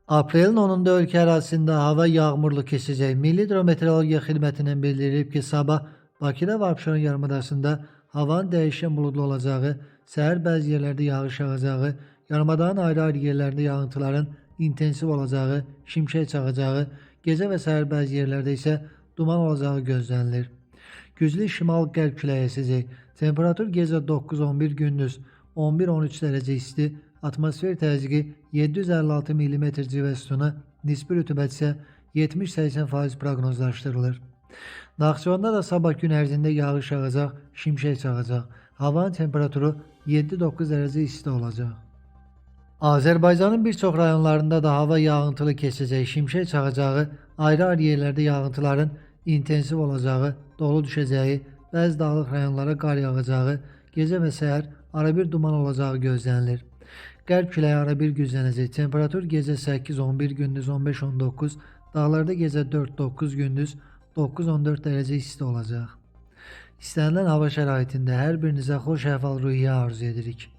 Aprelin 10-da ölkə ərazisində hava yağmurlu keçəcək. Milli Hidrometeorologiya Xidmətindən bildirilib ki, sabah Bakıda və Abşeron yarımadasında havanın dəyişkən buludlu olacağı, səhər bəzi yerlərdə yağış yağacağı, yarımadanın ayrı-ayrı yerlərində yağıntıların intensiv olacağı, şimşək çaxacağı, gecə və səhər bəzi yerlərdə isə duman olacağı gözlənilir. Güclü şimal-qərb küləyi əsəcək. Temperatur gecə 9-11, gündüz 11-13 dərəcə isti, atmosfer təzyiqi 756 mm civə sütunu, nisbi rütubət isə 70-80% proqnozlaşdırılır. Naxçıvanda da sabah gün ərzində yağış yağacaq, şimşək çaxacaq. Havanın temperaturu 7-9 dərəcə isti olacaq. Azərbaycanın bir çox rayonlarında da hava yağıntılı keçəcək, şimşək çaxacağı, ayrı-ayrı yerlərdə yağıntıların intensiv olacağı, dolu düşəcəyi, bəzi dağlıq rayonlara qar yağacağı, gecə və səhər arabir duman olacağı gözlənilir. Qərb küləyi arabir güclənəcək. Temperatur gecə 8-11, gündüz 15-19, dağlarda gecə 4-9, gündüz 9-14 dərəcə isti olacaq. İstənilən hava şəraitində hər birinizə xoş əhval-ruhiyyə arzu edirik.